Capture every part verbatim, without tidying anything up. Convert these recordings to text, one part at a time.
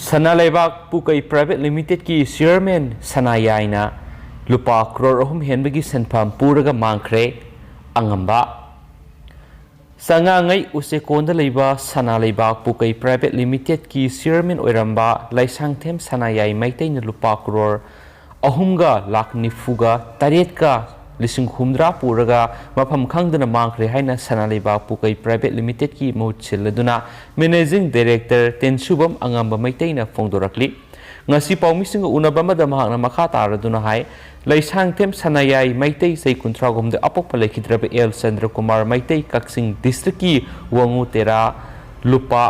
ꯁꯅꯥ ꯂꯩꯕꯥꯛ ꯄꯨꯀꯩ private ꯂꯤꯃꯤꯇꯦꯠꯀꯤ chairman ꯁꯅꯥꯌꯥꯏꯅ ꯂꯨꯄꯥ ꯀ꯭ꯔꯣꯔ ꯑꯍꯨꯝ ꯍꯦꯟꯕꯒꯤ ꯁꯦꯟꯐꯝ ꯄꯨꯔꯒ ꯃꯥꯡꯈ꯭ꯔꯦ꯫ ꯑꯉꯝꯕ꯫ ꯆꯉꯥꯉꯩ ꯎꯆꯦꯀꯣꯟꯗ ꯂꯩꯕ ꯁꯅꯥ ꯂꯩꯕꯥꯛ ꯄꯨꯀꯩ ꯄ꯭ꯔꯥꯏꯚꯦꯠ ꯂꯤꯃꯤꯇꯦꯠꯀꯤ ꯆꯤꯌꯔꯃꯦꯟ ꯑꯣꯏꯔꯝꯕ ꯂꯩꯁꯥꯡꯊꯦꯝ ꯁꯅꯥꯌꯥꯏ ꯃꯩꯇꯩꯅ ꯂꯨꯄꯥ ꯀ꯭ꯔꯣꯔ ꯑꯍꯨꯝꯒ ꯂꯥꯈ ꯅꯤꯐꯨꯒ ꯇꯔꯦꯠꯀ ꯂꯤꯁꯤꯡ ꯍꯨꯝꯗ꯭ꯔꯥ ꯄꯨꯔꯒ ꯃꯐꯝ ꯈꯪꯗꯅ ꯃꯥꯡꯈ꯭ꯔꯦ ꯍꯥꯏꯅ ꯁꯅꯥ ꯂꯩꯕꯥꯛ ꯄꯨꯀꯩ ꯄ꯭ꯔꯥꯏꯚꯦꯠ ꯂꯤꯃꯤꯇꯦꯠꯀꯤ ꯃꯍꯨꯠ ꯁꯤꯜꯂꯗꯨꯅ ꯃꯦꯅꯦꯖꯤꯡ ꯗꯥꯏꯔꯦꯛꯇꯔ ꯇꯦꯟꯁꯨꯕꯝ ꯑꯉꯝꯕ ꯃꯩꯇꯩꯅ ꯐꯣꯡꯗꯣꯔꯛꯂꯤ꯫ ꯉꯁꯤ ꯄꯥꯎꯃꯤꯁꯤꯡꯒ ꯎꯅꯕ ꯑꯃꯗ ꯃꯍꯥꯛꯅ ꯃꯈꯥ ꯇꯥꯔꯗꯨꯅ ꯍꯥꯏ, ꯂꯩꯁꯥꯡꯊꯦꯝ ꯁꯅꯥꯌꯥꯏ ꯃꯩꯇꯩ ꯆꯍꯤ ꯀꯨꯟꯊ꯭ꯔꯥꯍꯨꯝꯗꯣꯏ ꯑꯄꯣꯛꯄ ꯂꯩꯈꯤꯗ꯭ꯔꯕ ꯑꯦꯜ ꯆꯟꯗ꯭ꯔꯀꯨꯃꯥꯔ ꯃꯩꯇꯩ ꯀꯛꯆꯤꯡ ꯗꯤꯁꯇ꯭ꯔꯤꯛꯀꯤ ꯋꯥꯉꯨ ꯇꯦꯔꯥ ꯂꯨꯄꯥ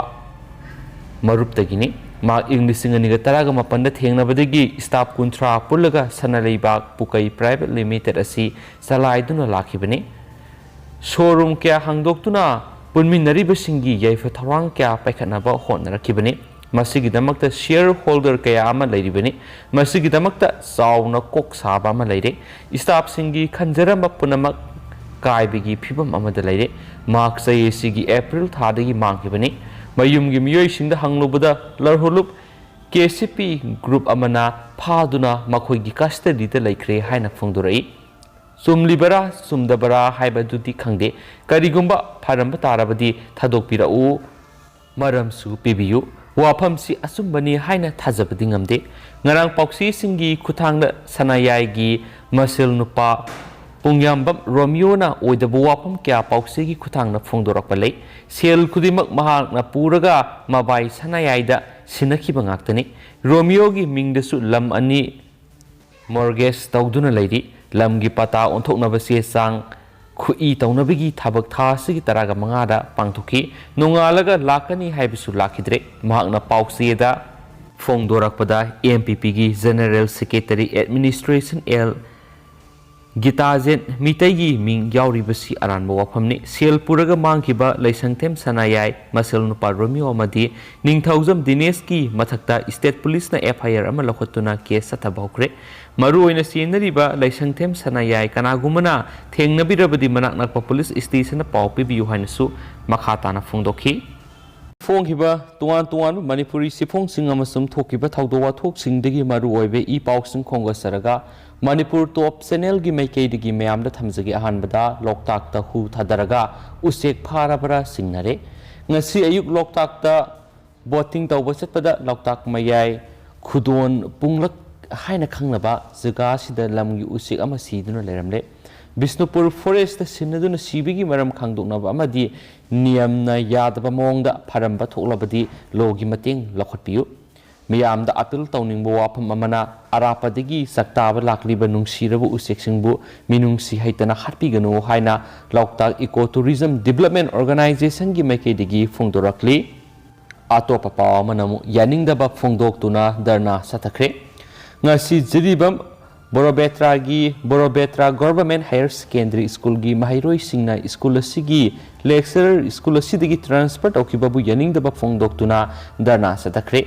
ꯃꯔꯨꯞꯇꯒꯤꯅꯤ꯫ ꯃꯍꯥꯛ ꯏꯪ ꯂꯤꯁꯤꯡ ꯑꯅꯤꯒ ꯇꯔꯥꯒ ꯃꯥꯄꯟꯗ ꯊꯦꯡꯅꯕꯗꯒꯤ ꯁ꯭ꯇꯥꯐ ꯀꯨꯟꯊ꯭ꯔꯥ ꯄꯨꯜꯂꯒ ꯁꯅꯥ ꯂꯩꯕꯥꯛ ꯄꯨꯀꯩ ꯄ꯭ꯔꯥꯏꯚꯦꯠ ꯂꯤꯃꯤꯇꯦꯠ ꯑꯁꯤ ꯆꯂꯥꯏꯗꯨꯅ ꯂꯥꯛꯈꯤꯕꯅꯤ꯫ ꯁꯣꯔꯨꯝ ꯀꯌꯥ ꯍꯥꯡꯗꯣꯛꯇꯨꯅ ꯄꯨꯟꯃꯤꯟꯅꯔꯤꯕꯁꯤꯡꯒꯤ ꯌꯥꯏꯐ ꯊꯧꯔꯥꯡ ꯀꯌꯥ ꯄꯥꯏꯈꯠꯅꯕ ꯍꯣꯠꯅꯔꯛꯈꯤꯕꯅꯤ꯫ ꯃꯁꯤꯒꯤꯗꯃꯛꯇ ꯁꯤꯌꯔ ꯍꯣꯜꯗꯔ ꯀꯌꯥ ꯑꯃ ꯂꯩꯔꯤꯕꯅꯤ꯫ ꯃꯁꯤꯒꯤꯗꯃꯛꯇ ꯆꯥꯎꯅ ꯀꯣꯛ ꯁꯥꯕ ꯑꯃ ꯂꯩꯔꯦ꯫ ꯁ꯭ꯇꯥꯐꯁꯤꯡꯒꯤ ꯈꯟꯖꯔꯝꯕ ꯄꯨꯝꯅꯃꯛ ꯀꯥꯏꯕꯒꯤ ꯐꯤꯕꯝ ꯑꯃꯗ ꯂꯩꯔꯦ꯫ ꯃꯍꯥꯛ ꯆꯍꯤ ꯑꯁꯤꯒꯤ ꯑꯦꯄ꯭ꯔꯤꯜ ꯊꯥꯗꯒꯤ ꯃꯥꯡꯈꯤꯕꯅꯤ꯫ ꯃꯌꯨꯝꯒꯤ ꯃꯤꯑꯣꯏꯁꯤꯡꯗ ꯍꯪꯂꯨꯕꯗ ꯂꯔꯍꯨꯂꯨꯞ ꯀꯦ ꯁꯤ ꯄꯤ ꯒ꯭ꯔꯨꯞ ꯑꯃꯅ ꯐꯥꯗꯨꯅ ꯃꯈꯣꯏꯒꯤ ꯀꯁꯇꯗꯤꯗ ꯂꯩꯈ꯭ꯔꯦ ꯍꯥꯏꯅ ꯐꯣꯡꯗꯣꯔꯛꯏ꯫ ꯆꯨꯝꯂꯤꯕꯔꯥ ꯆꯨꯝꯗꯕꯔꯥ ꯍꯥꯏꯕꯗꯨꯗꯤ ꯈꯪꯗꯦ꯫ ꯀꯔꯤꯒꯨꯝꯕ ꯐꯔꯝꯕ ꯇꯥꯔꯕꯗꯤ ꯊꯥꯗꯣꯛꯄꯤꯔꯛꯎ, ꯃꯔꯝꯁꯨ ꯄꯤꯕꯤꯌꯨ꯫ ꯋꯥꯐꯝꯁꯤ ꯑꯆꯨꯝꯕꯅꯤ ꯍꯥꯏꯅ ꯊꯥꯖꯕꯗꯤ ꯉꯝꯗꯦ꯫ ꯉꯔꯥꯡ ꯄꯥꯎꯆꯦꯁꯤꯡꯒꯤ ꯈꯨꯠꯊꯥꯡꯗ ꯁꯅꯥꯌꯥꯏꯒꯤ ꯃꯁꯦꯜ ꯅꯨꯄꯥ ꯄꯨꯡꯌꯥꯝꯕꯝ ꯔꯣꯃꯤꯌꯣꯅ ꯑꯣꯏꯗꯕ ꯋꯥꯐꯝ ꯀꯌꯥ ꯄꯥꯎꯆꯦꯒꯤ ꯈꯨꯠꯊꯥꯡꯗ ꯐꯣꯡꯗꯣꯔꯛꯄ ꯂꯩ꯫ ꯁꯦꯜ ꯈꯨꯗꯤꯡꯃꯛ ꯃꯍꯥꯛꯅ ꯄꯨꯔꯒ ꯃꯕꯥꯏ ꯁꯅꯥꯌꯥꯏꯗ ꯁꯤꯟꯅꯈꯤꯕ ꯉꯥꯛꯇꯅꯤ꯫ ꯔꯣꯃꯤꯌꯣꯒꯤ ꯃꯤꯡꯗꯁꯨ ꯂꯝ ꯑꯅꯤ ꯃꯣꯔꯒꯦꯖ ꯇꯧꯗꯨꯅ ꯂꯩꯔꯤ꯫ ꯂꯝꯒꯤ ꯄꯇꯥ ꯑꯣꯟꯊꯣꯛꯅꯕ ꯆꯦ ꯆꯥꯡ ꯈꯨꯠꯏ ꯇꯧꯅꯕꯒꯤ ꯊꯕꯛ ꯊꯥ ꯑꯁꯤꯒꯤ ꯇꯔꯥꯒ ꯃꯉꯥꯗ ꯄꯥꯡꯊꯣꯛꯈꯤ꯫ ꯅꯣꯡꯉꯥꯜꯂꯒ ꯂꯥꯛꯀꯅꯤ ꯍꯥꯏꯕꯁꯨ ꯂꯥꯛꯈꯤꯗ꯭ꯔꯦ꯫ ꯃꯍꯥꯛꯅ ꯄꯥꯎꯆꯦꯗ ꯐꯣꯡꯗꯣꯔꯛꯄꯗ ꯑꯦꯝ ꯄꯤ ꯄꯤꯒꯤ ꯖꯦꯅꯔꯦꯜ ꯁꯦꯀ꯭ꯔꯦꯇꯔꯤ ꯑꯦꯗꯃꯤꯅꯤꯁꯇ꯭ꯔꯦꯁꯟ ꯑꯦꯜ ꯒꯤꯇꯥꯖꯦꯟ ꯃꯤꯇꯩꯒꯤ ꯃꯤꯡ ꯌꯥꯎꯔꯤꯕꯁꯤ ꯑꯔꯥꯟꯕ ꯋꯥꯐꯝꯅꯤ꯫ ꯁꯦꯜ ꯄꯨꯔꯒ ꯃꯥꯡꯈꯤꯕ ꯂꯩꯁꯪꯊꯦꯝ ꯁꯅꯥꯌꯥꯏ, ꯃꯁꯦꯜ ꯅꯨꯄꯥ ꯔꯣꯃꯤꯌꯣ ꯑꯃꯗꯤ ꯅꯤꯡꯊꯧꯖꯝ ꯗꯤꯅꯦꯁꯀꯤ ꯃꯊꯛꯇ ꯁ꯭ꯇꯦꯠ ꯄꯨꯂꯤꯁꯅ ꯑꯦꯐ ꯑꯥꯏ ꯑꯥꯔ ꯑꯃ ꯂꯧꯈꯠꯇꯨꯅ ꯀꯦꯁ ꯆꯠꯊꯕ ꯍꯧꯈ꯭ꯔꯦ꯫ ꯃꯔꯨꯑꯣꯏꯅ ꯆꯦꯟꯅꯔꯤꯕ ꯂꯩꯁꯪꯊꯦꯝ ꯁꯅꯥꯌꯥꯏ ꯀꯅꯥꯒꯨꯝꯕꯅ ꯊꯦꯡꯅꯕꯤꯔꯕꯗꯤ ꯃꯅꯥꯛ ꯅꯛꯄ ꯄꯨꯂꯤꯁ ꯁ꯭ꯇꯦꯁꯟꯗ ꯄꯥꯎ ꯄꯤꯕꯤꯌꯨ ꯍꯥꯏꯅꯁꯨ ꯃꯈꯥ ꯇꯥꯅ ꯐꯣꯡꯗꯣꯛꯈꯤ꯫ ꯐꯣꯡꯈꯤꯕ ꯇꯣꯉꯥꯟ ꯇꯣꯉꯥꯟꯕ ꯃꯅꯤꯄꯨꯔꯤ ꯆꯦꯐꯣꯡꯁꯤꯡ ꯑꯃꯁꯨꯡ ꯊꯣꯛꯈꯤꯕ ꯊꯧꯗꯣꯛ ꯋꯥꯊꯣꯛꯁꯤꯡꯗꯒꯤ ꯃꯔꯨ ꯑꯣꯏꯕ ꯏ ꯄꯥꯎꯁꯤꯡ ꯈꯣꯝꯒꯠꯆꯔꯒ ꯃꯅꯤꯄꯨꯔ ꯇꯣꯞ ꯆꯦꯅꯦꯜꯒꯤ ꯃꯥꯏꯀꯩꯗꯒꯤ ꯃꯌꯥꯝꯗ ꯊꯝꯖꯒꯦ꯫ ꯑꯍꯥꯟꯕꯗ ꯂꯣꯛꯇꯥꯛꯇ ꯍꯨ ꯊꯥꯗꯔꯒ ꯎꯆꯦꯛ ꯐꯥꯔꯕ꯭ꯔꯥ ꯆꯤꯡꯅꯔꯦ꯫ ꯉꯁꯤ ꯑꯌꯨꯛ ꯂꯣꯛꯇꯥꯛꯇ ꯕꯣꯇꯤꯡ ꯇꯧꯕ ꯆꯠꯄꯗ ꯂꯣꯛꯇꯥꯛ ꯃꯌꯥꯏ ꯈꯨꯗꯣꯟ ꯄꯨꯡꯂꯛ ꯍꯥꯏꯅ ꯈꯪꯅꯕ ꯖꯒꯥ ꯑꯁꯤꯗ ꯂꯝꯒꯤ ꯎꯆꯦꯛ ꯑꯃ ꯁꯤꯗꯨꯅ ꯂꯩꯔꯝꯂꯦ꯫ ꯕꯤꯁꯅꯨꯄꯨꯔ ꯐꯣꯔꯦꯁꯇ ꯁꯤꯟꯅꯗꯨꯅ ꯁꯤꯕꯒꯤ ꯃꯔꯝ ꯈꯪꯗꯣꯛꯅꯕ ꯑꯃꯗꯤ ꯅꯤꯌꯝꯅ ꯌꯥꯗꯕ ꯃꯑꯣꯡꯗ ꯐꯔꯝꯕ ꯊꯣꯛꯂꯕꯗꯤ ꯂꯣꯒꯤ ꯃꯇꯦꯡ ꯂꯧꯈꯠꯄꯤꯌꯨ꯫ ꯃꯤꯌꯥꯝꯗ ꯑꯄꯤꯜ ꯇꯧꯅꯤꯡꯕ ꯋꯥꯐꯝ ꯑꯃꯅ, ꯑꯔꯥꯞꯄꯗꯒꯤ ꯆꯥꯛꯇꯥꯕ ꯂꯥꯛꯂꯤꯕ ꯅꯨꯡꯁꯤꯔꯕ ꯎꯆꯦꯛꯁꯤꯡꯕꯨ ꯃꯤꯅꯨꯡꯁꯤ ꯍꯩꯇꯅ ꯍꯥꯠꯄꯤꯒꯅꯨ ꯍꯥꯏꯅ ꯂꯣꯛꯇꯥꯛ ꯏꯀꯣ ꯇꯨꯔꯤꯖꯝ ꯗꯤꯕꯂꯞꯃꯦꯟ ꯑꯣꯔꯒꯅꯥꯏꯖꯦꯁꯟꯒꯤ ꯃꯥꯏꯀꯩꯗꯒꯤ ꯐꯣꯡꯗꯣꯔꯛꯂꯤ꯫ ꯑꯇꯣꯞꯄ ꯄꯥꯎ ꯑꯃꯅ ꯑꯃꯨꯛ ꯌꯥꯅꯤꯡꯗꯕ ꯐꯣꯡꯗꯣꯛꯇꯨꯅ ꯙꯔꯅꯥ ꯆꯠꯊꯈ꯭ꯔꯦ꯫ ꯉꯁꯤ ꯖꯤꯔꯤꯕꯥꯝ ꯕꯣꯔꯣꯕꯦꯇ꯭ꯔꯥꯒꯤ, ꯕꯣꯔꯣꯕꯦꯇ꯭ꯔꯥ ꯒꯣꯚꯔꯟꯃꯦꯟꯠ ꯍꯥꯌꯔ ꯁꯦꯀꯦꯟꯗꯔꯤ ꯁ꯭ꯀꯨꯜꯒꯤ ꯃꯍꯩꯔꯣꯏꯁꯤꯡꯅ ꯁ꯭ꯀꯨꯜ ꯑꯁꯤꯒꯤ ꯂꯦꯛꯆꯔꯔ ꯁ꯭ꯀꯨꯜ ꯑꯁꯤꯗꯒꯤ ꯇ꯭ꯔꯥꯟꯁꯐꯔ ꯇꯧꯈꯤꯕꯕꯨ ꯌꯥꯅꯤꯡꯗꯕ ꯐꯣꯡꯗꯣꯛꯇꯨꯅ ꯙꯔꯅꯥ ꯆꯠꯊꯈ꯭ꯔꯦ꯫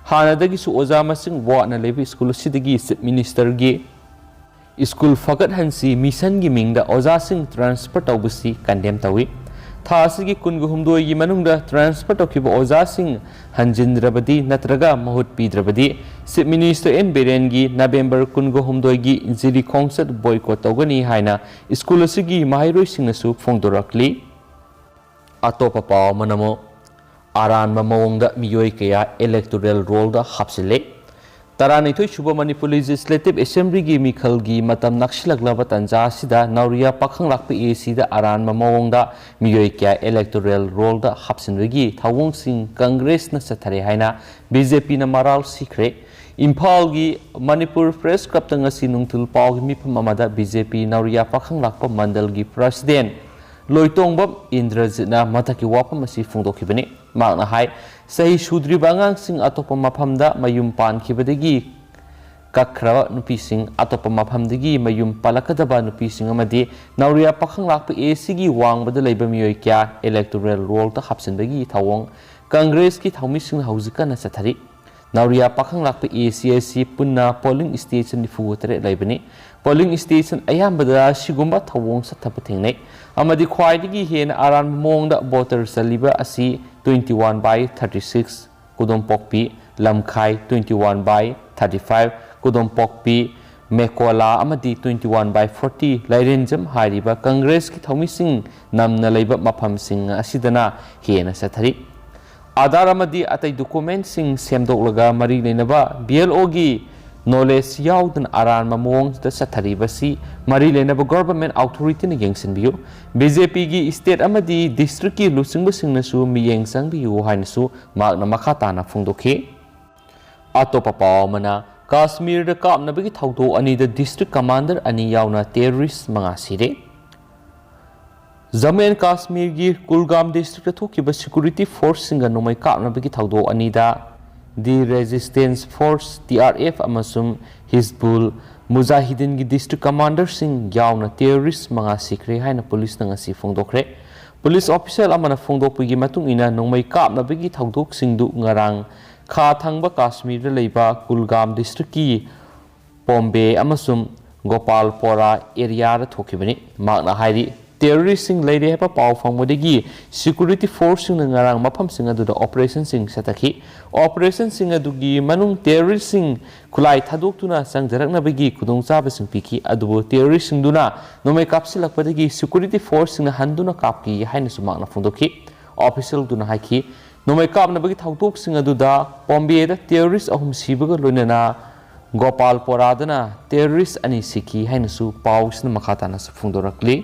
ꯍꯥꯟꯅꯗꯒꯤꯁꯨ ꯑꯣꯖꯥ ꯃꯁꯤꯡ ꯋꯥꯠꯅ ꯂꯩꯕ ꯁ꯭ꯀꯨꯜ ꯑꯁꯤꯗꯒꯤ ꯆꯤꯐ ꯃꯤꯅꯤꯁꯇꯔꯒꯤ ꯁ꯭ꯀꯨꯜ ꯐꯒꯠꯍꯟꯁꯤ ꯃꯤꯁꯟꯒꯤ ꯃꯤꯡꯗ ꯑꯣꯖꯥꯁꯤꯡ ꯇ꯭ꯔꯥꯟꯁꯐꯔ ꯇꯧꯕꯁꯤ ꯀꯟꯗꯦꯝ ꯇꯧꯏ꯫ ꯊꯥ ꯑꯁꯤꯒꯤ ꯀꯨꯟꯒ ꯍꯨꯝꯗꯣꯏꯒꯤ ꯃꯅꯨꯡꯗ ꯇ꯭ꯔꯥꯟꯁꯐꯔ ꯇꯧꯈꯤꯕ ꯑꯣꯖꯥꯁꯤꯡ ꯍꯟꯖꯤꯟꯗ꯭ꯔꯕꯗꯤ ꯅꯠꯇ꯭ꯔꯒ ꯃꯍꯨꯠ ꯄꯤꯗ꯭ꯔꯕꯗꯤ ꯆꯤꯐ ꯃꯤꯅꯤꯁꯇꯔ ꯑꯦꯟ ꯕꯤꯔꯦꯟꯒꯤ ꯅꯕꯦꯝꯕꯔ ꯀꯨꯟꯒ ꯍꯨꯝꯗꯣꯏꯒꯤ ꯖꯤꯔꯤ ꯈꯣꯡꯆꯠ ꯕꯣꯏꯀꯣꯠ ꯇꯧꯒꯅꯤ ꯍꯥꯏꯅ ꯁ꯭ꯀꯨꯜ ꯑꯁꯤꯒꯤ ꯃꯍꯩꯔꯣꯏꯁꯤꯡꯅꯁꯨ ꯐꯣꯡꯗꯣꯔꯛꯂꯤ꯫ ꯑꯇꯣꯞꯄ ꯄꯥꯎ ꯑꯃꯅ ꯑꯃꯨꯛ ꯑꯔꯥꯟꯕ ꯃꯑꯣꯡꯗ ꯃꯤꯑꯣꯏ ꯀꯌꯥ ꯏꯂꯦꯛꯇꯣꯔꯦꯜ ꯔꯣꯜꯗ ꯍꯥꯞꯆꯤꯜꯂꯦ꯫ ꯇꯔꯥꯅꯤꯊꯣꯏ ꯁꯨꯕ ꯃꯅꯤꯄꯨꯔ ꯂꯦꯖꯤꯁꯂꯦꯇꯤꯚ ꯑꯦꯁꯦꯝꯕ꯭ꯂꯤꯒꯤ ꯃꯤꯈꯜꯒꯤ ꯃꯇꯝ ꯅꯛꯁꯤꯜꯂꯛꯂꯕ ꯇꯥꯟꯖꯥ ꯑꯁꯤꯗ ꯅꯧꯔꯤꯌꯥ ꯄꯥꯈꯪꯂꯥꯛꯄ ꯑꯦ ꯁꯤꯗ ꯑꯔꯥꯟꯕ ꯃꯑꯣꯡꯗ ꯃꯤꯑꯣꯏ ꯀꯌꯥ ꯏꯂꯦꯛꯇꯣꯔꯦꯜ ꯔꯣꯜꯗ ꯍꯥꯞꯆꯤꯟꯕꯒꯤ ꯊꯧꯑꯣꯡꯁꯤꯡ ꯀꯪꯒ꯭ꯔꯦꯁꯅ ꯆꯠꯊꯔꯦ ꯍꯥꯏꯅ ꯕꯤ ꯖꯦ ꯄꯤꯅ ꯃꯔꯥꯜ ꯁꯤꯈ꯭ꯔꯦ꯫ ꯏꯝꯐꯥꯜꯒꯤ ꯃꯅꯤꯄꯨꯔ ꯄ꯭ꯔꯦꯁ ꯀ꯭ꯂꯕꯇ ꯉꯁꯤ ꯅꯨꯡꯊꯤꯜ ꯄꯥꯎꯒꯤ ꯃꯤꯐꯝ ꯑꯃꯗ ꯕꯤ ꯖꯦ ꯄꯤ ꯅꯧꯔꯤꯌꯥ ꯄꯥꯈꯪꯂꯥꯛꯄ ꯃꯟꯗꯜꯒꯤ ꯄ꯭ꯔꯁꯤꯗꯦꯟ ꯂꯣꯏꯇꯣꯡꯕꯝ ꯏꯟꯗ꯭ꯔꯖꯤꯠꯅ ꯃꯊꯛꯀꯤ ꯋꯥꯐꯝ ꯑꯁꯤ ꯐꯣꯡꯗꯣꯛꯈꯤꯕꯅꯤ꯫ ꯃꯍꯥꯛꯅ ꯍꯥꯏ, ꯆꯍꯤ ꯁꯨꯗ꯭ꯔꯤꯕ ꯑꯉꯥꯡꯁꯤꯡ ꯑꯇꯣꯞꯄ ꯃꯐꯝꯗ ꯃꯌꯨꯝ ꯄꯥꯟꯈꯤꯕꯗꯒꯤ ꯀꯛꯈ꯭ꯔꯕ ꯅꯨꯄꯤꯁꯤꯡ, ꯑꯇꯣꯞꯄ ꯃꯐꯝꯗꯒꯤ ꯃꯌꯨꯝ ꯄꯥꯜꯂꯛꯀꯗꯕ ꯅꯨꯄꯤꯁꯤꯡ ꯑꯃꯗꯤ ꯅꯧꯔꯤꯌꯥ ꯄꯥꯈꯪꯂꯥꯛꯄ ꯑꯦ ꯁꯤꯒꯤ ꯋꯥꯡꯃꯗ ꯂꯩꯕ ꯃꯤꯑꯣꯏ ꯀꯌꯥ ꯏꯂꯦꯛꯇꯣꯔꯦꯜ ꯔꯣꯜꯗ ꯍꯥꯞꯆꯤꯟꯕꯒꯤ ꯊꯧꯑꯣꯡ ꯀꯪꯒ꯭ꯔꯦꯁꯀꯤ ꯊꯧꯃꯤꯁꯤꯡꯅ ꯍꯧꯖꯤꯛ ꯀꯟꯅ ꯆꯠꯊꯔꯤ꯫ ꯅꯧꯔꯤꯌꯥ ꯄꯥꯈꯪꯂꯥꯛꯄ ꯑꯦ ꯁꯤ ꯑꯁꯤ ꯄꯨꯟꯅ ꯄꯣꯂꯤꯡ ꯁ꯭ꯇꯦꯁꯟ ꯅꯤꯐꯨ ꯇꯔꯦꯠ ꯂꯩꯕꯅꯤ꯫ ꯄꯣꯂꯤꯡ ꯁ꯭ꯇꯦꯁꯟ ꯑꯌꯥꯝꯕꯗ ꯑꯁꯤꯒꯨꯝꯕ ꯊꯧꯑꯣꯡ ꯆꯠꯊꯕ ꯊꯦꯡꯅꯩ ꯑꯃꯗꯤ ꯈ꯭ꯋꯥꯏꯗꯒꯤ ꯍꯦꯟꯅ ꯑꯔꯥꯟꯕ ꯃꯑꯣꯡꯗ ꯚꯣꯇꯔ ꯆꯜꯂꯤꯕ ꯑꯁꯤ twenty one by thirty six ꯀꯨꯗꯣꯝꯄꯣꯛꯄꯤ, Lamkhai twenty one by thirty five ꯀꯨꯗꯣꯝꯄꯣꯛꯄꯤ, ꯃꯦꯀꯣꯂꯥ ꯑꯃꯗꯤ twenty one by forty ꯂꯥꯏꯔꯦꯟꯖꯝ ꯍꯥꯏꯔꯤꯕ ꯀꯪꯒ꯭ꯔꯦꯁꯀꯤ ꯊꯧꯃꯤꯁꯤꯡ ꯅꯝꯅ ꯂꯩꯕ ꯃꯐꯝꯁꯤꯡ ꯑꯁꯤꯗꯅ ꯍꯦꯟꯅ ꯆꯠꯊꯔꯤ꯫ ꯑꯥꯙꯥꯔ ꯑꯃꯗꯤ ꯑꯇꯩ ꯗꯣꯀꯨꯃꯦꯟꯁꯤꯡ ꯁꯦꯝꯗꯣꯛꯂꯒ ꯃꯔꯤ ꯂꯩꯅꯕ B L O ꯒꯤ ꯅꯣꯂꯦꯖ ꯌꯥꯎꯗꯅ ꯑꯔꯥꯟꯕ ꯃꯑꯣꯡꯗ ꯆꯠꯊꯔꯤꯕꯁꯤ ꯃꯔꯤ ꯂꯩꯅꯕ ꯒꯣꯚꯔꯟꯃꯦꯟꯠ ꯑꯣꯊꯣꯔꯤꯇꯤꯅ ꯌꯦꯡꯁꯤꯟꯕꯤꯌꯨ꯫ B J P ꯒꯤ ꯁ꯭ꯇꯦꯠ ꯑꯃꯗꯤ ꯗꯤꯁꯇ꯭ꯔꯤꯛꯀꯤ ꯂꯨꯆꯤꯡꯕꯁꯤꯡꯅꯁꯨ ꯃꯤꯠꯌꯦꯡ ꯆꯪꯕꯤꯌꯨ ꯍꯥꯏꯅꯁꯨ ꯃꯍꯥꯛꯅ ꯃꯈꯥ ꯇꯥꯅ ꯐꯣꯡꯗꯣꯛꯈꯤ꯫ ꯑꯇꯣꯞꯄ ꯄꯥꯎ ꯑꯃꯅ, ꯀꯥꯁꯃꯤꯔꯗ ꯀꯥꯞꯅꯕꯒꯤ ꯊꯧꯗꯣꯛ ꯑꯅꯤꯗ ꯗꯤꯁꯇ꯭ꯔꯤꯛ ꯀꯃꯥꯟꯗꯔ ꯑꯅꯤ ꯌꯥꯎꯅ ꯇꯦꯔꯣꯔꯤꯁ ꯃꯉꯥ ꯁꯤꯔꯦ꯫ ꯖꯝꯃꯨ ꯑꯦꯟ ꯀꯥꯁꯃꯤꯔꯒꯤ ꯀꯨꯜꯒꯥꯝ ꯗꯤꯁꯇ꯭ꯔꯤꯛꯇ ꯊꯣꯛꯈꯤꯕ ꯁꯦꯀ꯭ꯌꯨꯔꯤꯇꯤ ꯐꯣꯔꯁꯁꯤꯡꯒ ꯅꯣꯡꯃꯩ ꯀꯥꯞꯅꯕꯒꯤ ꯊꯧꯗꯣꯛ ꯑꯅꯤꯗ the resistance force, T R F, ꯑꯃꯁꯨꯡ ꯍꯤꯖꯕꯨꯜ ꯃꯨꯖꯥꯍꯤꯗꯤꯟꯒꯤ ꯗꯤꯁꯇ꯭ꯔꯤꯛ ꯀꯃꯥꯟꯗꯔꯁꯤꯡ ꯌꯥꯎꯅ ꯇꯦꯔꯣꯔꯤꯁ ꯃꯉꯥ ꯁꯤꯈ꯭ꯔꯦ ꯍꯥꯏꯅ ꯄꯨꯂꯤꯁꯅ ꯉꯁꯤ ꯐꯣꯡꯗꯣꯛꯈ꯭ꯔꯦ꯫ ꯄꯨꯂꯤꯁ ꯑꯣꯐꯤꯁꯤꯌꯦꯜ ꯑꯃꯅ ꯐꯣꯡꯗꯣꯛꯄꯒꯤ ꯃꯇꯨꯡ ꯏꯟꯅ, ꯅꯣꯡꯃꯩ ꯀꯥꯞꯅꯕꯒꯤ ꯊꯧꯗꯣꯛꯁꯤꯡꯗꯨ ꯉꯔꯥꯡ ꯈꯥ ꯊꯪꯕ ꯀꯥꯁꯃꯤꯔꯗ ꯂꯩꯕ ꯀꯨꯜꯒꯥꯝ ꯗꯤꯁꯇ꯭ꯔꯤꯛꯀꯤ ꯄꯣꯝꯕꯦ ꯑꯃꯁꯨꯡ ꯒꯣꯄꯥꯜꯄꯣꯔꯥ ꯑꯦꯔꯤꯌꯥꯗ ꯊꯣꯛꯈꯤꯕꯅꯤ꯫ ꯃꯍꯥꯛꯅ ꯍꯥꯏꯔꯤ, ꯇꯦꯔꯣꯔꯤꯁꯁꯤꯡ ꯂꯩꯔꯦ ꯍꯥꯏꯕ ꯄꯥꯎ ꯐꯪꯕꯗꯒꯤ ꯁꯦꯀ꯭ꯌꯨꯔꯤꯇꯤ ꯐꯣꯔꯁꯁꯤꯡꯅ ꯉꯔꯥꯡ ꯃꯐꯝꯁꯤꯡ ꯑꯗꯨꯗ ꯑꯣꯄꯔꯦꯁꯟꯁꯤꯡ ꯆꯠꯊꯈꯤ꯫ ꯑꯣꯄꯔꯦꯁꯟꯁꯤꯡ ꯑꯗꯨꯒꯤ ꯃꯅꯨꯡ ꯇꯦꯔꯣꯔꯤꯁꯁꯤꯡ ꯈꯨꯠꯂꯥꯏ ꯊꯥꯗꯣꯛꯇꯨꯅ ꯆꯪꯖꯔꯛꯅꯕꯒꯤ ꯈꯨꯗꯣꯡꯆꯥꯕꯁꯤꯡ ꯄꯤꯈꯤ, ꯑꯗꯨꯕꯨ ꯇꯦꯔꯣꯔꯤꯁꯁꯤꯡꯗꯨꯅ ꯅꯣꯡꯃꯩ ꯀꯥꯞꯁꯤꯜꯂꯛꯄꯗꯒꯤ ꯁꯦꯀ꯭ꯌꯨꯔꯤꯇꯤ ꯐꯣꯔꯁꯁꯤꯡꯅ ꯍꯟꯗꯨꯅ ꯀꯥꯞꯈꯤ ꯍꯥꯏꯅꯁꯨ ꯃꯍꯥꯛꯅ ꯐꯣꯡꯗꯣꯛꯈꯤ꯫ ꯑꯣꯐꯤꯁꯤꯌꯦꯜꯗꯨꯅ ꯍꯥꯏꯈꯤ, ꯅꯣꯡꯃꯩ ꯀꯥꯞꯅꯕꯒꯤ ꯊꯧꯗꯣꯛꯁꯤꯡ ꯑꯗꯨꯗ ꯄꯣꯝꯕꯦꯗ ꯇꯦꯔꯣꯔꯤꯁ ꯑꯍꯨꯝ ꯁꯤꯕꯒ ꯂꯣꯏꯅꯅ ꯒꯣꯄꯥꯜꯄꯣꯔꯥꯗꯅ ꯇꯦꯔꯣꯔꯤꯁ ꯑꯅꯤ ꯁꯤꯈꯤ ꯍꯥꯏꯅꯁꯨ ꯄꯥꯎꯁꯤꯅ ꯃꯈꯥ ꯇꯥꯅꯁꯨ ꯐꯣꯡꯗꯣꯔꯛꯂꯤ꯫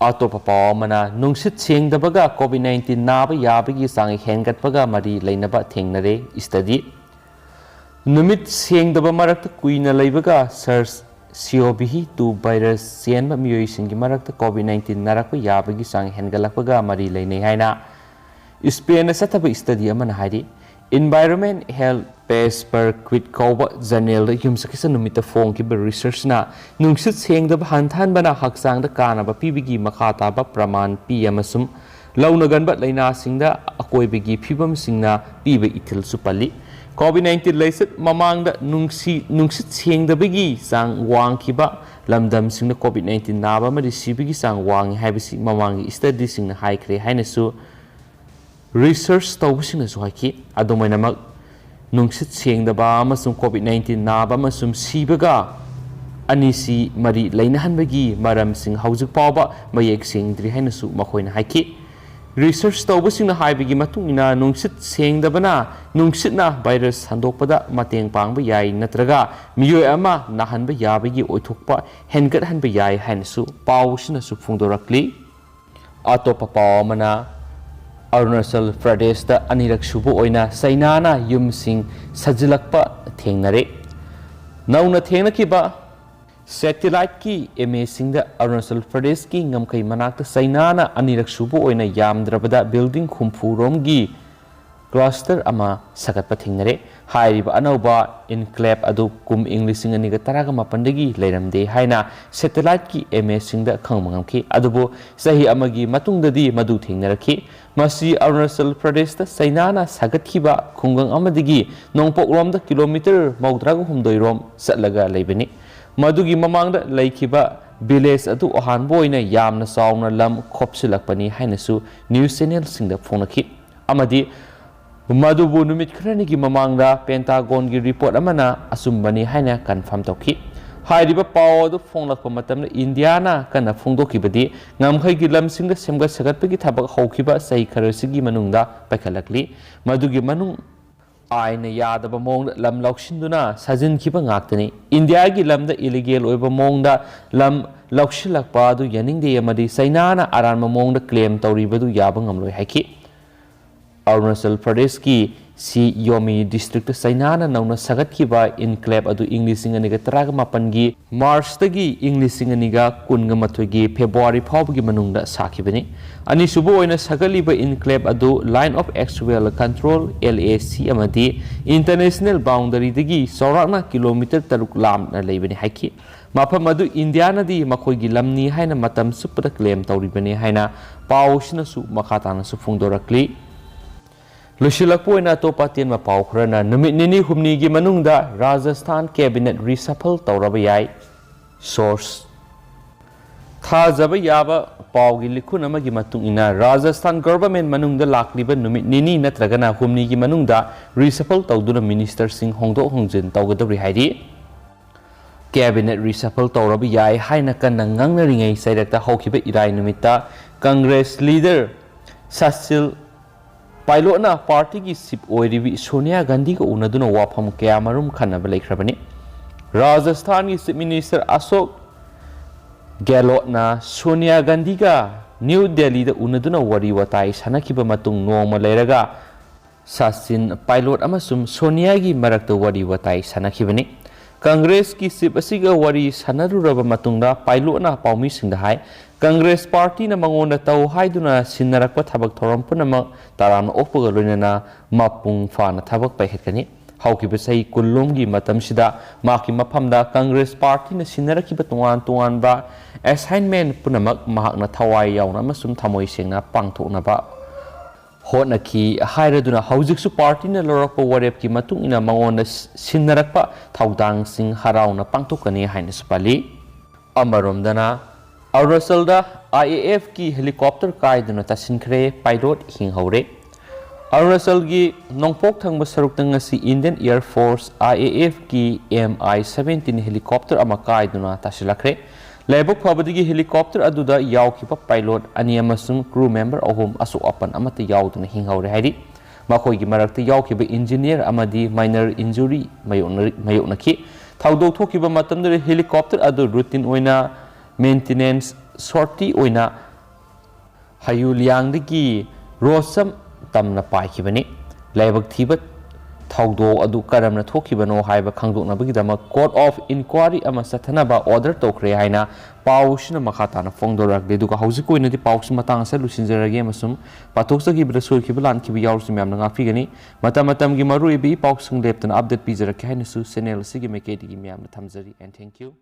ꯑꯇꯣꯞꯄ ꯄꯥꯎ ꯑꯃꯅ, ꯅꯨꯡꯁꯤꯠ ꯁꯦꯡꯗꯕꯒ COVID nineteen ꯅꯥꯕ ꯌꯥꯕꯒꯤ ꯆꯥꯡ ꯍꯦꯟꯒꯠꯄꯒ ꯃꯔꯤ ꯂꯩꯅꯕ ꯊꯦꯡꯅꯔꯦ ꯁ꯭ꯇꯗꯤ꯫ ꯅꯨꯃꯤꯠ ꯁꯦꯡꯗꯕ ꯃꯔꯛꯇ ꯀꯨꯏꯅ ꯂꯩꯕꯒ SARS-CoV two ꯚꯥꯏꯔꯁ ꯆꯦꯟꯕ ꯃꯤꯑꯣꯏꯁꯤꯡꯒꯤ ꯃꯔꯛꯇ COVID nineteen ꯅꯥꯔꯛꯄ ꯌꯥꯕꯒꯤ ꯆꯥꯡ ꯍꯦꯟꯒꯠꯂꯛꯄꯒ ꯃꯔꯤ ꯂꯩꯅꯩ ꯍꯥꯏꯅ ꯁ꯭ꯄꯦꯟꯗ ꯆꯠꯊꯕ ꯁ꯭ꯇꯗꯤ ꯑꯃꯅ ꯍꯥꯏꯔꯤ꯫ Environment Health Page per Quid ꯀꯧꯕ ꯖꯔꯅꯦꯜꯗ ꯌꯨꯝꯁꯀꯩꯁ ꯅꯨꯃꯤꯠꯇ ꯐꯣꯡꯈꯤꯕ ꯔꯤꯁꯔꯆꯅ ꯅꯨꯡꯁꯤꯠ ꯁꯦꯡꯗꯕ ꯍꯟꯊꯍꯟꯕꯅ ꯍꯛꯆꯥꯡꯗ ꯀꯥꯟꯅꯕ ꯄꯤꯕꯒꯤ ꯃꯈꯥ ꯇꯥꯕ ꯄ꯭ꯔꯃꯥꯟ ꯄꯤ ꯑꯃꯁꯨꯡ ꯂꯧꯅꯒꯟꯕ ꯂꯥꯏꯅꯥꯁꯤꯡꯗ ꯑꯀꯣꯏꯕꯒꯤ ꯐꯤꯕꯝꯁꯤꯡꯅ ꯄꯤꯕ ꯏꯊꯤꯜꯁꯨ ꯄꯜꯂꯤ꯫ COVID nineteen ꯂꯥꯏꯆꯠ ꯃꯃꯥꯡꯗ ꯅꯨꯡꯁꯤ-, ꯅꯨꯡꯁꯤꯠ ꯁꯦꯡꯗꯕꯒꯤ ꯆꯥꯡ ꯋꯥꯡꯈꯤꯕ ꯂꯝꯗꯝꯁꯤꯡꯗ COVID nineteen ꯅꯥꯕ ꯑꯃꯗꯤ ꯁꯤꯕꯒꯤ ꯆꯥꯡ ꯋꯥꯡꯉꯤ ꯍꯥꯏꯕꯁꯤ ꯃꯃꯥꯡꯒꯤ ꯁ꯭ꯇꯗꯤꯁꯤꯡꯅ ꯍꯥꯏꯈ꯭ꯔꯦ ꯍꯥꯏꯅꯁꯨ ꯔꯤꯁꯔꯆ ꯇꯧꯕꯁꯤꯡꯅꯁꯨ ꯍꯥꯏꯈꯤ꯫ ꯑꯗꯨꯝ ꯑꯣꯏꯅꯃꯛ, ꯅꯨꯡꯁꯤꯠ ꯁꯦꯡꯗꯕ ꯑꯃꯁꯨꯡ ꯀꯣꯚꯤꯗ ꯅꯥꯏꯟꯇꯤꯟ ꯅꯥꯕ ꯑꯃꯁꯨꯡ ꯁꯤꯕꯒ ꯑꯅꯤꯁꯤ ꯃꯔꯤ ꯂꯩꯅꯍꯟꯕꯒꯤ ꯃꯔꯝꯁꯤꯡ ꯍꯧꯖꯤꯛ ꯐꯥꯎꯕ ꯃꯌꯦꯛ ꯁꯦꯡꯗ꯭ꯔꯤ ꯍꯥꯏꯅꯁꯨ ꯃꯈꯣꯏꯅ ꯍꯥꯏꯈꯤ꯫ ꯔꯤꯁꯔꯆ ꯇꯧꯕꯁꯤꯡꯅ ꯍꯥꯏꯕꯒꯤ ꯃꯇꯨꯡ ꯏꯟꯅ, ꯅꯨꯡꯁꯤꯠ ꯁꯦꯡꯗꯕꯅ ꯅꯨꯡꯁꯤꯠꯅ ꯚꯥꯏꯔꯁ ꯁꯟꯗꯣꯛꯄꯗ ꯃꯇꯦꯡ ꯄꯥꯡꯕ ꯌꯥꯏ ꯅꯠꯇ꯭ꯔꯒ ꯃꯤꯑꯣꯏ ꯑꯃ ꯅꯥꯍꯟꯕ ꯌꯥꯕꯒꯤ ꯑꯣꯏꯊꯣꯛꯄ ꯍꯦꯟꯒꯠꯍꯟꯕ ꯌꯥꯏ ꯍꯥꯏꯅꯁꯨ ꯄꯥꯎꯁꯤꯅꯁꯨ ꯐꯣꯡꯗꯣꯔꯛꯂꯤ꯫ ꯑꯇꯣꯞꯄ ꯄꯥꯎ ꯑꯃꯅ, ꯑꯔꯨꯅꯥꯆꯜ ꯄ꯭ꯔꯗꯦꯁꯇ ꯑꯅꯤꯔꯛ ꯁꯨꯕ ꯑꯣꯏꯅ ꯆꯩꯅꯥꯅ ꯌꯨꯝꯁꯤꯡ ꯁꯥꯖꯤꯜꯂꯛꯄ ꯊꯦꯡꯅꯔꯦ꯫ ꯅꯧꯅ ꯊꯦꯡꯅꯈꯤꯕ ꯁꯦꯇꯤꯂꯥꯏꯠꯀꯤ ꯏꯃꯦꯖꯁꯤꯡꯗ ꯑꯔꯨꯅꯥꯆꯜ ꯄ꯭ꯔꯗꯦꯁꯀꯤ ꯉꯝꯈꯩ ꯃꯅꯥꯛꯇ ꯆꯩꯅꯥꯅ ꯑꯅꯤꯔꯛ ꯁꯨꯕ ꯑꯣꯏꯅ ꯌꯥꯝꯗ꯭ꯔꯕꯗ ꯕꯤꯜꯗꯤꯡ ꯍꯨꯝꯐꯨ ꯔꯣꯝꯒꯤ ꯀ꯭ꯂꯁꯇꯔ ꯑꯃ ꯁꯥꯒꯠꯄ ꯊꯦꯡꯅꯔꯦ꯫ ꯍꯥꯏꯔꯤꯕ ꯑꯅꯧꯕ ꯏꯟꯀ꯭ꯂꯦꯕ ꯑꯗꯨ ꯀꯨꯝ ꯏꯪ ꯂꯤꯁꯤꯡ ꯑꯅꯤꯒ ꯇꯔꯥꯃꯥꯄꯟꯗꯒꯤ ꯂꯩꯔꯝꯗꯦ ꯍꯥꯏꯅ ꯁꯦꯇꯦꯂꯥꯏꯠꯀꯤ ꯏꯃꯦꯖꯁꯤꯡꯗ ꯈꯪꯕ ꯉꯝꯈꯤ꯫ ꯑꯗꯨꯕꯨ ꯆꯍꯤ ꯑꯃꯒꯤ ꯃꯇꯨꯡꯗꯗꯤ ꯃꯗꯨ ꯊꯦꯡꯅꯔꯛꯈꯤ꯫ ꯃꯁꯤ ꯑꯔꯨꯅꯥꯆꯜ ꯄ꯭ꯔꯗꯦꯁꯇ ꯆꯩꯅꯥꯅ ꯁꯥꯒꯠꯈꯤꯕ ꯈꯨꯡꯒꯪ ꯑꯃꯗꯒꯤ ꯅꯣꯡꯄꯣꯛꯂꯣꯝꯗ ꯀꯤꯂꯣꯃꯤꯇꯔ ꯃꯧꯗ꯭ꯔꯥꯒ ꯍꯨꯝꯗꯣꯏ ꯔꯣꯝ ꯆꯠꯂꯒ ꯂꯩꯕꯅꯤ꯫ ꯃꯗꯨꯒꯤ ꯃꯃꯥꯡꯗ ꯂꯩꯈꯤꯕ ꯚꯤꯂꯦꯖ ꯑꯗꯨ ꯑꯍꯥꯟꯕ ꯑꯣꯏꯅ ꯌꯥꯝꯅ ꯆꯥꯎꯅ ꯂꯝ ꯈꯣꯞꯆꯤꯜꯂꯛꯄꯅꯤ ꯍꯥꯏꯅꯁꯨ ꯅ꯭ꯌꯨꯁ ꯆꯦꯅꯦꯜꯁꯤꯡꯗ ꯐꯣꯡꯂꯛꯈꯤ꯫ ꯑꯃꯗꯤ ꯃꯗꯨꯕꯨ ꯅꯨꯃꯤꯠ ꯈꯔꯅꯤꯒꯤ ꯃꯃꯥꯡꯗ ꯄꯦꯟꯇꯥꯒꯣꯟꯒꯤ ꯔꯤꯄꯣꯔꯠ ꯑꯃꯅ ꯑꯆꯨꯝꯕꯅꯤ ꯍꯥꯏꯅ ꯀꯟꯐꯥꯔꯝ ꯇꯧꯈꯤ꯫ ꯍꯥꯏꯔꯤꯕ ꯄꯥꯎ ꯑꯗꯨ ꯐꯣꯡꯂꯛꯄ ꯃꯇꯝꯗ ꯏꯟꯗꯤꯌꯥꯅ ꯀꯟꯅ ꯐꯣꯡꯗꯣꯛꯈꯤꯕꯗꯤ ꯉꯝꯈꯩꯒꯤ ꯂꯝꯁꯤꯡꯗ ꯁꯦꯝꯒꯠ ꯁꯥꯒꯠꯄꯒꯤ ꯊꯕꯛ ꯍꯧꯈꯤꯕ ꯆꯍꯤ ꯈꯔꯁꯤꯒꯤ ꯃꯅꯨꯡꯗ ꯄꯥꯏꯈꯠꯂꯛꯂꯤ꯫ ꯃꯗꯨꯒꯤ ꯃꯅꯨꯡ ꯑꯥꯏꯟꯅ ꯌꯥꯗꯕ ꯃꯑꯣꯡꯗ ꯂꯝ ꯂꯧꯁꯤꯟꯗꯨꯅ ꯁꯥꯖꯤꯟꯈꯤꯕ ꯉꯥꯛꯇꯅꯤ꯫ ꯏꯟꯗꯤꯌꯥꯒꯤ ꯂꯝꯗ ꯏꯂꯤꯒꯦꯜ ꯑꯣꯏꯕ ꯃꯑꯣꯡꯗ ꯂꯝ ꯂꯧꯁꯤꯜꯂꯛꯄ ꯑꯗꯨ ꯌꯥꯅꯤꯡꯗꯦ ꯑꯃꯗꯤ ꯆꯩꯅꯥꯅ ꯑꯔꯥꯟꯕ ꯃꯑꯣꯡꯗ ꯀ꯭ꯂꯦꯝ ꯇꯧꯔꯤꯕꯗꯨ ꯌꯥꯕ ꯉꯝꯂꯣꯏ ꯍꯥꯏꯈꯤ꯫ ꯑꯔꯨꯅꯥꯆꯜ ꯄ꯭ꯔꯗꯦꯁꯀꯤ ꯁꯤ ꯌꯣꯃꯤ ꯗꯤꯁꯇ꯭ꯔꯤꯛꯇ ꯆꯩꯅꯥꯅ ꯅꯧꯅ ꯁꯥꯒꯠꯈꯤꯕ ꯏꯟꯀ꯭ꯂꯦꯕ ꯑꯗꯨ ꯏꯪ ꯂꯤꯁꯤꯡ ꯑꯅꯤꯒ ꯇꯔꯥꯃꯥꯄꯟꯒꯤ ꯃꯥꯔꯆꯇꯒꯤ ꯏꯪ ꯂꯤꯁꯤꯡ ꯑꯅꯤꯒ ꯀꯨꯟꯃꯥꯊꯣꯏꯒꯤ ꯐꯦꯕ꯭ꯔꯨꯋꯥꯔꯤ ꯐꯥꯎꯕꯒꯤ ꯃꯅꯨꯡꯗ ꯁꯥꯈꯤꯕꯅꯤ꯫ ꯑꯅꯤꯁꯨꯕ ꯑꯣꯏꯅ ꯁꯥꯒꯠꯂꯤꯕ ꯏꯟꯀ꯭ꯂꯦꯕ ꯑꯗꯨ Line of Actual Control, L A C, ꯑꯃꯗꯤ ꯏꯟꯇꯔꯅꯦꯁꯅꯦꯜ ꯕꯥꯎꯟꯗꯔꯤꯗꯒꯤ ꯆꯥꯎꯔꯥꯛꯅ ꯀꯤꯂꯣꯃꯤꯇꯔ ꯇꯔꯨꯛ ꯂꯥꯞꯅ ꯂꯩꯕꯅꯤ ꯍꯥꯏꯈꯤ꯫ ꯃꯐꯝ ꯑꯗꯨ ꯏꯟꯗꯤꯌꯥꯅꯗꯤ ꯃꯈꯣꯏꯒꯤ ꯂꯝꯅꯤ ꯍꯥꯏꯅ ꯃꯇꯝ ꯆꯨꯞꯄꯗ ꯀ꯭ꯂꯦꯝ ꯇꯧꯔꯤꯕꯅꯤ ꯍꯥꯏꯅ ꯄꯥꯎꯁꯤꯅꯁꯨ ꯃꯈꯥ ꯇꯥꯅꯁꯨ ꯐꯣꯡꯗꯣꯔꯛꯂꯤ꯫ ꯂꯣꯏꯁꯤꯜꯂꯛꯄ ꯑꯣꯏꯅ ꯑꯇꯣꯞꯄ ꯑꯇꯦꯟꯕ ꯄꯥꯎ ꯈꯔꯅ, ꯅꯨꯃꯤꯠ ꯅꯤꯅꯤ ꯍꯨꯝꯅꯤꯒꯤ ꯃꯅꯨꯡꯗ ꯔꯥꯖꯁꯊꯥꯟ ꯀꯦꯕꯤꯅꯦꯠ ꯔꯤꯁꯐꯜ ꯇꯧꯔꯕ ꯌꯥꯏ꯫ ꯁꯣꯔꯁ: ꯊꯥꯖꯕ ꯌꯥꯕ ꯄꯥꯎꯒꯤ ꯂꯤꯈꯨꯟ ꯑꯃꯒꯤ ꯃꯇꯨꯡ ꯏꯟꯅ, ꯔꯥꯖꯁꯊꯥꯟ ꯒꯚꯔꯟꯃꯦꯟꯠ ꯃꯅꯨꯡꯗ ꯂꯥꯛꯂꯤꯕ ꯅꯨꯃꯤꯠ ꯅꯤꯅꯤ ꯅꯠꯇ꯭ꯔꯒꯅ ꯍꯨꯝꯅꯤꯒꯤ ꯃꯅꯨꯡꯗ reshuffle ꯇꯧꯗꯨꯅ ꯃꯤꯅꯤꯁꯇꯔꯁꯤꯡ ꯍꯣꯡꯗꯣꯛ ꯍꯣꯡꯖꯤꯟ ꯇꯧꯒꯗꯧꯔꯤ ꯍꯥꯏꯔꯤ꯫ ꯀꯦꯕꯤꯅꯦꯠ reshuffle ꯇꯧꯔꯕ ꯌꯥꯏ ꯍꯥꯏꯅ ꯀꯟꯅ ꯉꯥꯡꯅꯔꯤꯉꯩ ꯆꯩꯔꯛꯇ ꯍꯧꯈꯤꯕ ꯏꯔꯥꯏ ꯅꯨꯃꯤꯠꯇ ꯀꯪꯒ꯭ꯔꯦꯁ ꯂꯤꯗꯔ ꯁꯆꯤꯜ ꯄꯥꯏꯂꯣꯠꯅ ꯄꯥꯔꯇꯤꯒꯤ ꯆꯤꯞ ꯑꯣꯏꯔꯤꯕꯤ ꯁꯣꯅꯤꯌꯥ ꯒꯥꯟꯙꯤꯒ ꯎꯅꯗꯨꯅ ꯋꯥꯐꯝ ꯀꯌꯥꯃꯔꯨꯝ ꯈꯟꯅꯕ ꯂꯩꯈ꯭ꯔꯕꯅꯤ꯫ ꯔꯥꯖꯁꯊꯥꯟꯒꯤ ꯆꯤꯞ ꯃꯤꯅꯤꯁꯇꯔ ꯑꯁꯣꯛ ꯒꯦꯍꯂꯣꯠꯅ ꯁꯣꯅꯤꯌꯥ ꯒꯥꯟꯙꯤꯒ ꯅ꯭ꯌꯨ ꯗꯦꯜꯂꯤꯗ ꯎꯅꯗꯨꯅ ꯋꯥꯔꯤ ꯋꯥꯇꯥꯏ ꯁꯥꯟꯅꯈꯤꯕ ꯃꯇꯨꯡ ꯅꯣꯡꯃ ꯂꯩꯔꯒ ꯁꯆꯤꯟ ꯄꯥꯏꯂꯣꯠ ꯑꯃꯁꯨꯡ ꯁꯣꯅꯤꯌꯥꯒꯤ ꯃꯔꯛꯇ ꯋꯥꯔꯤ ꯋꯥꯇꯥꯏ ꯁꯥꯟꯅꯈꯤꯕꯅꯤ꯫ ꯀꯪꯒ꯭ꯔꯦꯁꯀꯤ ꯆꯤꯞ ꯑꯁꯤꯒ ꯋꯥꯔꯤ ꯁꯥꯟꯅꯔꯨꯔꯕ ꯃꯇꯨꯡꯗ ꯄꯥꯏꯂꯣꯠꯅ ꯄꯥꯎꯃꯤꯁꯤꯡꯗ ꯍꯥꯏ, ꯀꯪꯒ꯭ꯔꯦꯁ ꯄꯥꯔꯇꯤꯅ ꯃꯉꯣꯟꯗ ꯇꯧ ꯍꯥꯏꯗꯨꯅ ꯁꯤꯟꯅꯔꯛꯄ ꯊꯕꯛ ꯊꯧꯔꯝ ꯄꯨꯝꯅꯃꯛ ꯇꯔꯥꯝꯅ ꯑꯣꯛꯄꯒ ꯂꯣꯏꯅꯅ ꯃꯄꯨꯡ ꯐꯥꯅ ꯊꯕꯛ ꯄꯥꯏꯈꯠꯀꯅꯤ꯫ ꯍꯧꯈꯤꯕ ꯆꯍꯤ ꯀꯨꯟꯂꯣꯝꯒꯤ ꯃꯇꯝꯁꯤꯗ ꯃꯍꯥꯛꯀꯤ ꯃꯐꯝꯗ ꯀꯪꯒ꯭ꯔꯦꯁ ꯄꯥꯔꯇꯤꯅ ꯁꯤꯟꯅꯔꯛꯈꯤꯕ ꯇꯣꯉꯥꯟ ꯇꯣꯉꯥꯟꯕ assignment ꯄꯨꯝꯅꯃꯛ ꯃꯍꯥꯛꯅ ꯊꯋꯥꯏ ꯌꯥꯎꯅ ꯑꯃꯁꯨꯡ ꯊꯃꯣꯏ ꯁꯦꯡꯅ ꯄꯥꯡꯊꯣꯛꯅꯕ ꯍꯣꯠꯅꯈꯤ ꯍꯥꯏꯔꯗꯨꯅ, ꯍꯧꯖꯤꯛꯁꯨ ꯄꯥꯔꯇꯤꯅ ꯂꯧꯔꯛꯄ ꯋꯥꯔꯦꯞꯀꯤ ꯃꯇꯨꯡ ꯏꯟꯅ ꯃꯉꯣꯟꯗ ꯁꯤꯟꯅꯔꯛꯄ ꯊꯧꯗꯥꯡꯁꯤꯡ ꯍꯔꯥꯎꯅ ꯄꯥꯡꯊꯣꯛꯀꯅꯤ ꯍꯥꯏꯅꯁꯨ ꯄꯜꯂꯤ꯫ ꯑꯃꯔꯣꯝꯗꯅ, ꯑꯔꯨꯅꯥꯆꯜꯗ IAFꯀꯤ helicopter ꯀꯥꯏꯗꯨꯅ ꯇꯥꯁꯤꯟꯈ꯭ꯔꯦ, ꯄꯥꯏꯂꯣꯠ ꯍꯤꯡꯍꯧꯔꯦ꯫ ꯑꯔꯨꯅꯥꯆꯜꯒꯤ ꯅꯣꯡꯄꯣꯛ ꯊꯪꯕ ꯁꯔꯨꯛꯇ ꯉꯁꯤ Indian Air Force IAFꯀꯤ MI seventeen helicopter ꯑꯃ ꯀꯥꯏꯗꯨꯅ ꯇꯥꯁꯤꯜꯂꯛꯈ꯭ꯔꯦ꯫ ꯂꯥꯏꯕꯛ ꯐꯕꯗꯒꯤ helicopter ꯑꯗꯨꯗ ꯌꯥꯎꯈꯤꯕ ꯄꯥꯏꯂꯣꯠ ꯑꯅꯤ ꯑꯃꯁꯨꯡ crew member ꯑꯍꯨꯝ ꯑꯁꯣꯛ ꯑꯄꯟ ꯑꯃꯠꯇ ꯌꯥꯎꯗꯅ ꯍꯤꯡꯍꯧꯔꯦ ꯍꯥꯏꯔꯤ꯫ ꯃꯈꯣꯏꯒꯤ ꯃꯔꯛꯇ ꯌꯥꯎꯈꯤꯕ engineer ꯑꯃꯗꯤ minor injury ꯃꯥꯌꯣꯛꯅꯔꯤ-, ꯃꯥꯌꯣꯛꯅꯈꯤ꯫ ꯊꯧꯗꯣꯛ ꯊꯣꯛꯈꯤꯕ ꯃꯇꯝꯗꯨꯗ helicopter ꯑꯗꯨ routine ꯑꯣꯏꯅ maintenance sortie ꯑꯣꯏꯅ ꯍꯌꯨꯂꯤꯌꯥꯡꯗꯒꯤ ꯔꯣꯁꯝ ꯇꯝꯅ ꯄꯥꯏꯈꯤꯕꯅꯤ꯫ ꯂꯥꯏꯕꯛ ꯊꯤꯕ ꯊꯧꯗꯣꯛ ꯑꯗꯨ ꯀꯔꯝꯅ ꯊꯣꯛꯈꯤꯕꯅꯣ ꯍꯥꯏꯕ ꯈꯪꯗꯣꯛꯅꯕꯒꯤꯗꯃꯛ court of inquiry ꯑꯃ ꯆꯠꯊꯅꯕ order ꯇꯧꯈ꯭ꯔꯦ ꯍꯥꯏꯅ ꯄꯥꯎꯁꯤꯅ ꯃꯈꯥ ꯇꯥꯅ ꯐꯣꯡꯗꯣꯔꯛꯂꯤ꯫ ꯑꯗꯨꯒ ꯍꯧꯖꯤꯛꯀꯤ ꯑꯣꯏꯅꯗꯤ ꯄꯥꯎꯁꯤ ꯃꯇꯥꯡ ꯑꯁꯤꯗ ꯂꯣꯏꯁꯤꯟꯖꯔꯒꯦ ꯑꯃꯁꯨꯡ ꯄꯥꯊꯣꯛꯆꯈꯤꯕꯗ ꯁꯣꯏꯈꯤꯕ ꯂꯥꯟꯈꯤꯕ ꯌꯥꯎꯔꯁꯨ ꯃꯌꯥꯝꯅ ꯉꯥꯛꯄꯤꯒꯅꯤ꯫ ꯃꯇꯝ ꯃꯇꯝꯒꯤ ꯃꯔꯨꯑꯣꯏꯕ ꯏ ꯄꯥꯎꯁꯤꯡ ꯂꯦꯞꯇꯅ update ꯄꯤꯖꯔꯛꯀꯦ ꯍꯥꯏꯅꯁꯨ channel ꯑꯁꯤꯒꯤ ꯃꯥꯏꯀꯩꯗꯒꯤ ꯃꯌꯥꯝꯅ ꯊꯝꯖꯔꯤ꯫ And thank you꯫